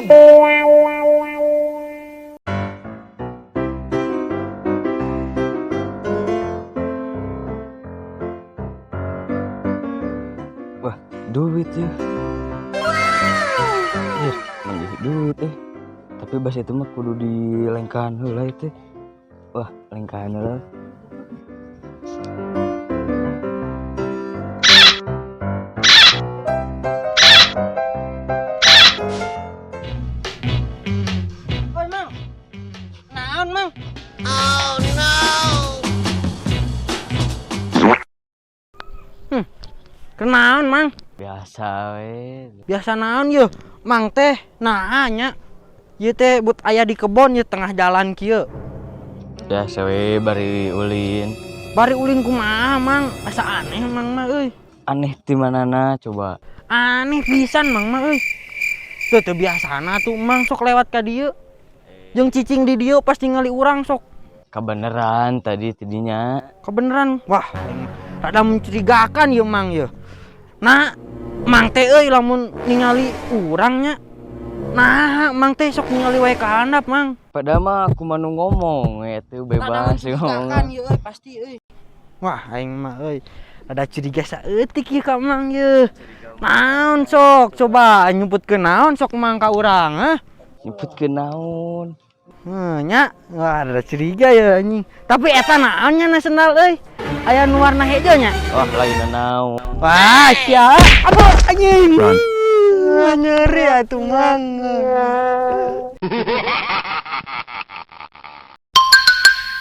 Amin. Wah, duit ya. Ih, manggih duit eh. Tapi bas itu mah kudu dilengkahan heula itu. Wah, lengkahan heula. Oi, Mang. Naon, Mang? Oh no. Kenaon, Mang? Biasa we. Biasa naon yeuh? Mang teh nah nya. Ieu teh but aya di kebon ye tengah jalan kieu. Biasa we bari ulin. Bari ulin kumaha, Mang? Asa aneh Mang mah euy. Aneh di manana coba. Aneh pisan Mang mah euy. Teu teu biasana tuh Mang sok lewat ka dieu. Jeung cicing di dieu pas ningali urang sok. Kebeneran tadi tidinya. Kebeneran. Wah, rada mencurigakan ieu Mang ieu. Nah, Mang teh euy lamun ningali urangnya. Nah, Mang teh sok ningali wae ka handap, Mang. Padahal mah aku mah nu ngomong we teu bebas ngomong. Mencurigakan ieu euy pasti euy. Wah, aing mah euy rada curiga saeutik ieu ka Mang ieu. Naon sok coba nyumputkeun naon sok Mang ka urang, hah? Nyumputkeun naon? Heuh nya, wah rada curiga ya anjing. Tapi eta naon nya na sendal euy? Aya nu warna hejo nya? Wah, lain naon. Wah, sia. Apa anjing? Nyeri atuh Mang.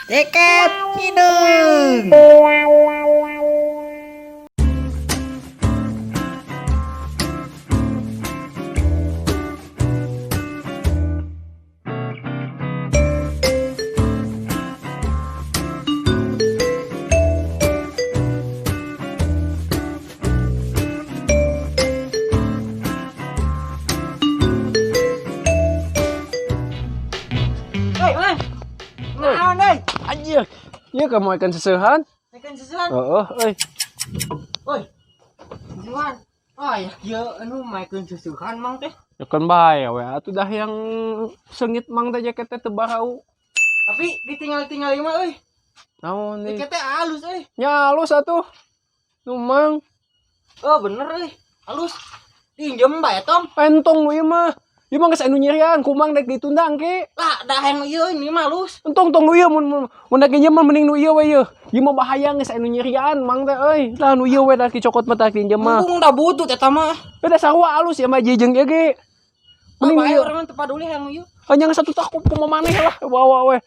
Jaket hidung. Hei, Mang. Naon euy? Anjir. Ieu kamu ikan sesehan? Ikan sesehan. Heeh, euy. Woi. Sesehan. Ah, ya kieu anu maikeun sesehan Mang teh. Ya kan bae we atuh dah yang sengit Mang teh jaket teh teu barau. Tapi ditinggal-tinggal mah euy. Naon nih? Jaket teh halus euy. Nya halus atuh. Nu Mang. Oh, bener euy. Halus. Pinjem bae Tom. Entong nu ieu mah. Ieu mah geus anu nyerian ku Mang dek ditundang ke. Lah, dah yang ieu ini mah halus. Entong tong nu ieu mun mun dek nginjem mah mending nu ieu we ieu. Ieu mah bahaya geus anu nyerian Mang teh euy. Lah nu ieu we da dicokot mah tah dinjem mah. Mumpung da butut eta mah. Beda sarua halus ya mah jeung ieu ge. Mending Mending ieu. Urang teu paduli hayang ieu. Hanya satu tak kumaha maneh lah bawa we.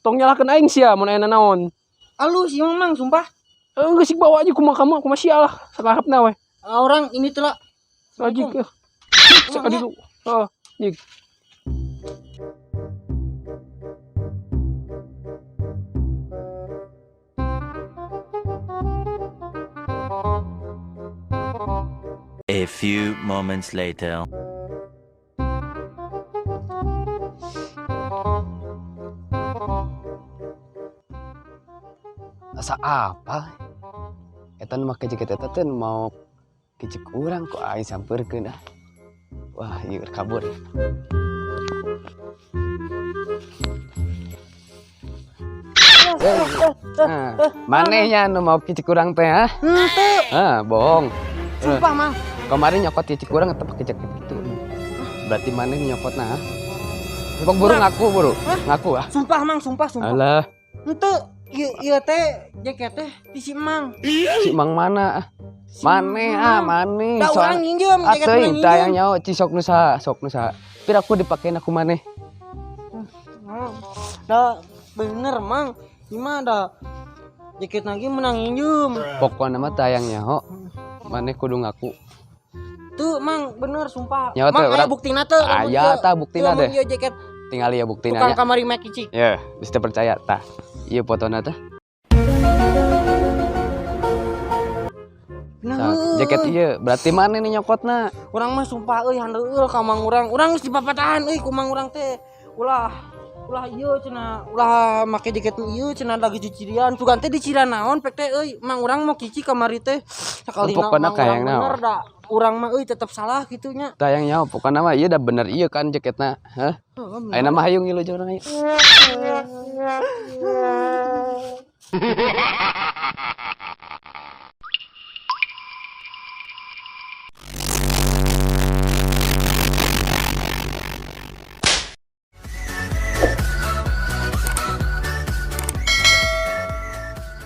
Tong nyalahkeun aing sia mun aya naon. Halus ieu mah Mang, sumpah. Geus sik bawa aja kumaha kamu kumaha sia lah sakarepna we. Orang ini telah Lagi ke. Sakadi dulu. Heeh, jig. A few moments later. Asa apa? Eta nu make jaket eta teh mau kicik urang kok aing sampeurkeun ah. Wah, ieu kabur. Nah, manehnya nu mau kicik urang teh ah? Henteu. Ah, bohong. Sumpah, Mang. Kemarin nyokot kicik urang atau pakai jaket gitu. Berarti maneh nyokot nah. Kok buru ngaku buru? Ngaku ah. Sumpah, Mang, sumpah, sumpah. Alah, Henteu. Ieu ieu teh jaket teh di si Mang. Si Mang mana? Maneh ah, maneh. Da urang nginjem jaket Atuh, urang tah yang nginjem. nyaho ci sok nu saha, sok nu saha. Pir aku dipakein aku maneh. Da bener, Mang. Gimana da? Jaket lagi menang nginjem. Pokokna mah tah yang nyaho. Maneh kudu ngaku. Tuh, Mang, bener sumpah. Nyaho Mang, teh aya urang. buktina teu? Lamun Aya ieu- tah buktina lamun deh. ieu jaket Tinggal ya buktina tukang nya. kamari mek cicik. Ya, bisa percaya tah. Ieu fotona teh. Nah, Tah, jaket ieu berarti maneh nih nyokotna. Urang mah sumpah euy handeueul ka mang urang. Urang geus dipapatahan euy ku mang urang teh. Ulah ulah ieu cenah, ulah make jaket nu ieu cenah lagi cicirian. Sugan teh dicirian naon pek teh euy. Mang urang mau kici kamari teh. Sakalina Pokona mang urang kayang naon. bener da. Urang mah euy tetep salah kitu nya. Tah yang nyaho pokona mah ieu da bener ieu kan jaketna. Hah? Ayeuna mah hayung ngilu jeung urang ayo.